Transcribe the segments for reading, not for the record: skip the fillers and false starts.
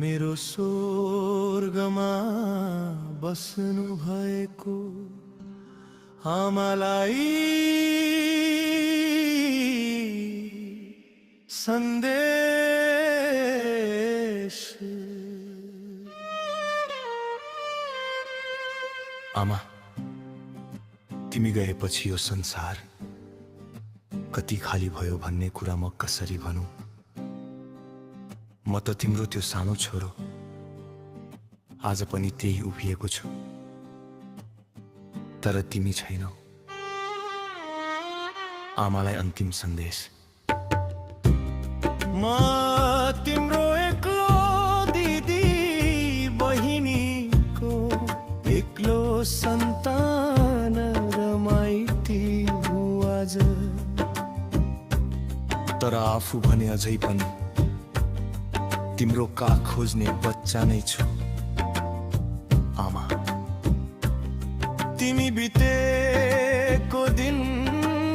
मेरो स्वर्गमा बस्नु भएको आमालाई सन्देश। आमा, तिमी गएपछि यो संसार कति खाली भयो भन्ने कुरा म कसरी भनौं? म त तिम्रो त्यो सानो छोरो, आज पनि त्यही उभिएको छु, तर तिमी छैनौ। आमालाई अन्तिम सन्देश। म तिम्रो एक्लो दिदी बहिनीको एक्लो सन्तान रमाइती हुँ आज, तर आफू भने अझै पनि तिम्रो काख खोज्ने बच्चा नै छु। आमा, तिमी बितेको दिन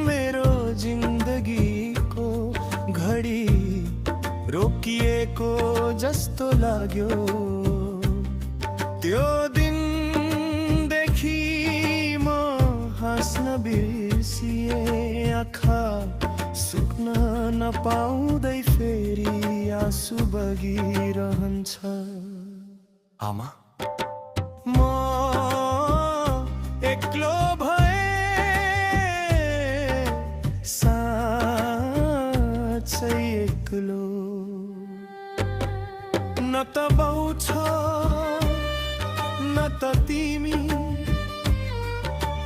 मेरो जिन्दगीको घडी रोकिएको जस्तो लाग्यो। त्यो दिनदेखि म हाँस्न बिर्सिए, आँखा सुक्न नपाउँदै फेरि आँसु बगिरहन्छ। आमा, म एक्लो भए साँच्चै एक्लो। न त बाउ छ न त तिमी,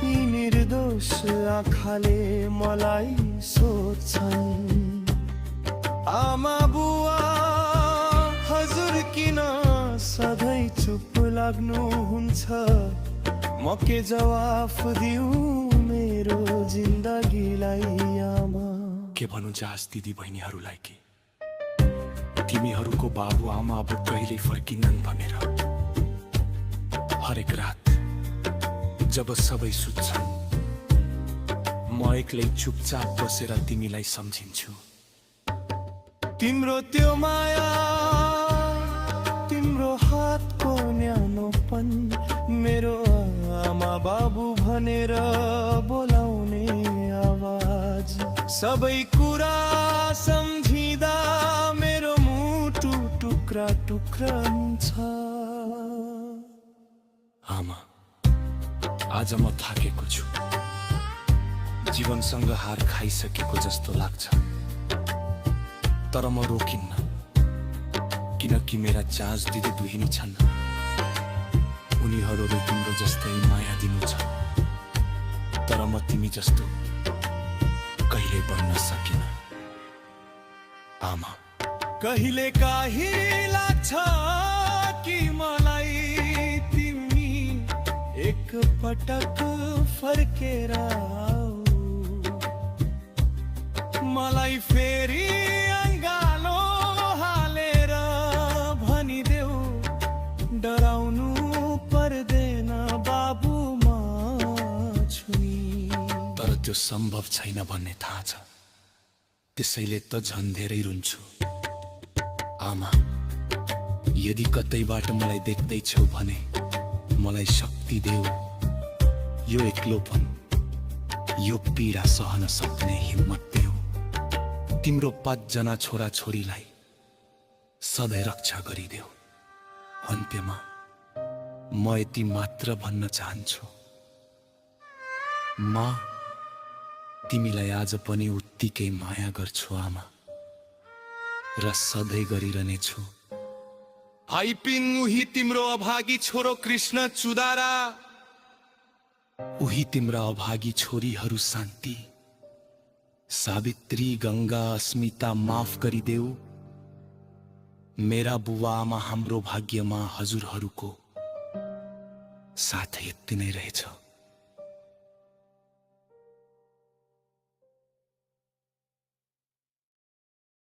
यी निर्दोष आँखाले मलाई सोध्छन्। आमा बुवा हजुर किन सधैँ चुप लाग्नुहुन्छ? म के जवाफ दिउँ मेरो जिन्दगीलाई? आमा, के भनौँ जहाज दिदी बहिनीहरूलाई कि तिमीहरूको बाबु आमा अब कहिल्यै फर्किनन् भनेर। हरेक रात जब सबै सुत्छन्, म एक्लै चुपचाप बसेर तिमीलाई सम्झिन्छु। तिम्रो त्यो माया, तिम्रो हातको न्यानोपन, मेरो आमा बाबु भनेर बोलाउने आवाज, सबै कुरा सम्झिँदा मेरो मुटु टुक्रा टुक्रा हुन्छ। आमा, आज म थाकेको छु, जीवनसँग हार खाइसकेको जस्तो लाग्छ, तर म रोकिन्न, किनकि मेरा जहाज दिदी बहिनी छन्। उनीहरूले तिम्रो जस्तै माया दिनु छ, तर म तिमी जस्तो कहिले बन्न सकिन। आमा, कहिले काहीँ लाग्छ कि मलाई तिमी एक पटक फर्केर आऊ, मलाई फेरि अंगालो हालेर भनिदेऊ, डराउनु पर्दैन बाबु म छु नि। तर त्यो सम्भव छैन भन्ने थाहा छ, त्यसैले त झन् धेरै रुन्छु। आमा, यदि कतैबाट मलाई देख्दैछौ भने मलाई शक्ति देऊ, यो एक्लोपन, यो पीडा सहन सक्ने हिम्मत देऊ। तिम्रो 5 जना छोरा छोरीलाई सधैँ रक्षा गरिदेऊ। अन्त्यमा म यति मात्र भन्न चाहन्छु, म तिमीलाई आज पनि उत्तिकै माया गर्छु आमा, र सधैँ गरिरहनेछु। आइपिन उही तिम्रो अभागी छोरो कृष्ण चुदारा, उही तिम्रा अभागी छोरीहरू शान्ति, सावित्री, गंगा, अस्मिता माफ गरिदेऊ। मेरा बुवा आमा हाम्रो भाग्यमा हजुरहरूको साथ यति नै रहेछ।